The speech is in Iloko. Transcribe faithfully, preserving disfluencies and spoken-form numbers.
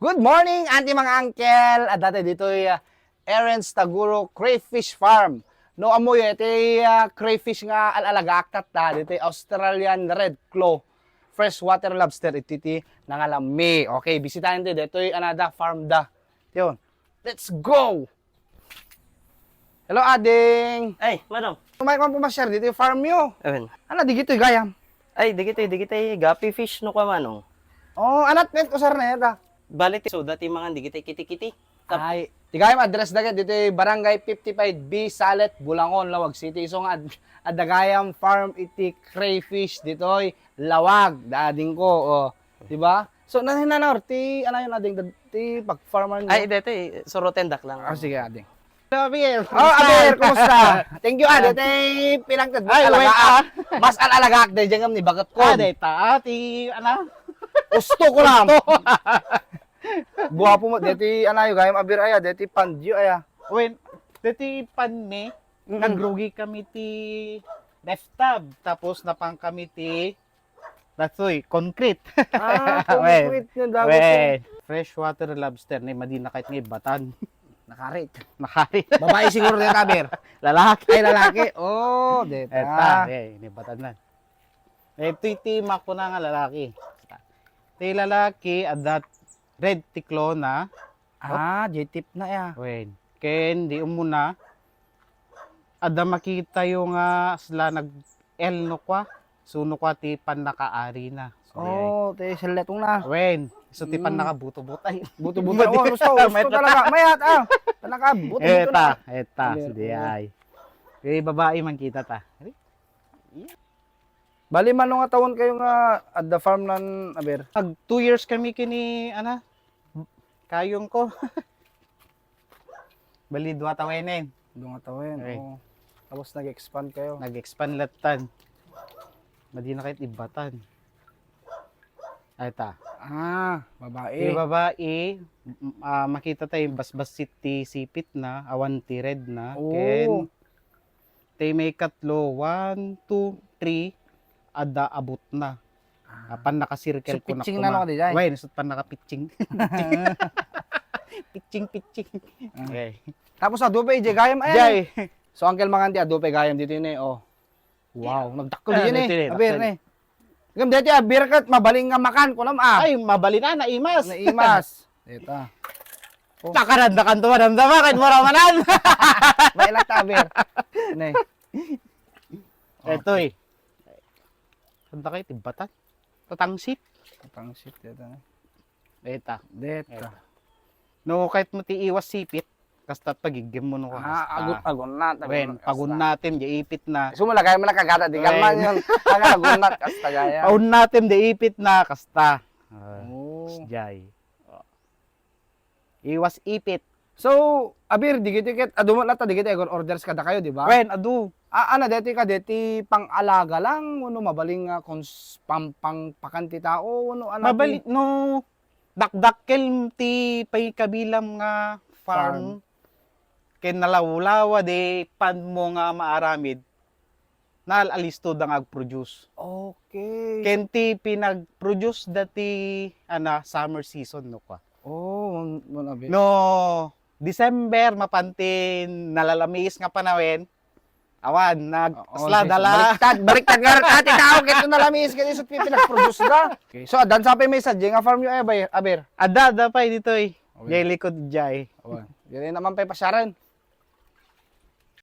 Good morning, auntie, mga uncle! Adda tayo ditoy, ah, Aaron's Taguro Crayfish Farm. No, ammoyo, iti, ah, crayfish nga al-alagaak tatta, ditoy Australian Red Claw. Freshwater lobster, iti ti nangalammi. Okay, bisitahin tayo. Ditoy another farm da. Yun. Let's go! Hello, ading. Ay, manong. Umay ko pumasyar ditoy farm yo. Awen. Ano, digitoy gayam? Ay, digitoy, digitoy guppy fish no ka, manong. Oh, anat met ko sir na yata. Bali ti, so, dati mangan digitoy kiti-kiti. Tap- Ay, ti gayam address da ket ditoy Barangay fifty-five B, Salet, Bulangon, Laoag City. So nga ad-, adda gayam farm iti crayfish ditoy Laoag, da ading ko. Oh, di ba? So, nahinanor ti, ano yun, ading, ti pag-farmer niyo? Ay, dati, suroten dak lang. Ah, sige, ading. Javier, Oh, kumusta? Aber, kumusta? Thank you, ah, dati pinagtad. Ay, alaga, wait, ah. Mas al-alagaak, dahil dyan ni bagat ko. Ah, data, ah, ti, ano? Gusto ko lang. Guwapo mo, dati, ano, yung gayam, aber, aya, dati, pandyo, aya. Wen, dati, pan mi, Mm-mm. nagrugi kami ti left tab, tapos napang kami ti Datoy, concrete. Ah, Wen. Concrete nga dagat Wen. Freshwater lobster ni madi na kahit nga ibatan. Nakarit. Nakarit. Babae siguro deta, aber. Lalaki. Ay, lalaki. Oh, deta. Eta, eh, inibatan na. Eh, iti, iti makuna nga lalaki. Ti lalaki, adat red ti claw na. Ah, jay tip na ya. Wen. Ken, di umuna, adda makita yo nga sila nag-L no kwa. So, no kwa ti pannakaari na. So, di ay. Oh, ti selletong na. Wen. So, ti Mm. pannakabuto-buto. Ay. Buto-buto. Madi-, Oh, gusto, gusto mayat na talaga. ta. Mayat, ah. Pannakabuto-buto Eta, na. eta. Ayan. So, di ay. Eh, babae man kita ta. Bali, mano nga taon kayo nga adda farm nan, aber? Nag two years kami kini, ana, kayong ko. Bali, dua tawenen. Dua nga tawen, Okay. oo. Tapos nag-expand kayo. Nag-expand latan. Madi na kahit ibatan. Ay, ta. Ah, babae. Ti babae, m-, ah, makita tayo, basbasit ti sipit na, awan ti red na, Oo. ken ti may katlo, one, two, three, adda abot na. Ah. Ah, pan nakasirkel So, ko na pitching na kuma. lang, di, jay? Wen, so pan nakapitching. Pitching. Pitching, pitching. Ah. Okay. Tapos adu pa, ije gayam, ay, Jay. So, Uncle Mangan, ti adu pa gayam dito yun eh, oh. Wow, nagdakkel Ah, yun eh. dito yun eh, Aber dakkel. eh. Ngem deti aber ket mabalin nga makan, kunam, ah. Ay, mabalin na, naimas. Naimas. Deta. Oh. Nakarandakan to, madamdama, kahit mura manan. Mailat ta aber. Ne. Ito eh. Saan kayo timbatan? Tatangsit. Tatangsit, deta. Deta. Deta. Deta. No, kahit mo ti iwas sipit, kasta pagiggim mo no Ah, kasta. agun-, agun na, Wen, agun na, kasta. pagun natin, di ipit na. So, malagay mo na kagada, di Wen. kalman yun. Ang agun na, kasta gaya. Paun natin, di ipit na, kasta. Ah, Oh. Jay. Iwas ipit. So, aber, digiti ket, adu met latta, digiti agur orders kada kayo, di ba? Wen, adu. Ah, ana, deti ka, deti pang-alaga lang, wano mabaling nga kung s-, pang, pang pakan ti tao, wano ana Mabali, ti no, dakdakkel ti pay kabilam nga farm, Farm. ken nalawlawa di pan mo nga maaramid, naalalisto da nga agproduce. Okay. Ken ti pinagproduce da ti, ana, summer season, no, kwa. Oh, mon, mon abi. No, December, mapantin nalalamiis nga panawen, awan, nag-, Oo, sla, sis-, dala. baliktad, baliktad nga rin, ati tao, kaya ito nalamiis, kaya isot pinagproduce da. Okay, so, adan sa pa may sadya nga farm yung, eh, bay-, aber? Ada, ada pa, dito, eh. Okay. Jay likod, jay. Awan. Yan naman pa'y pasyaran.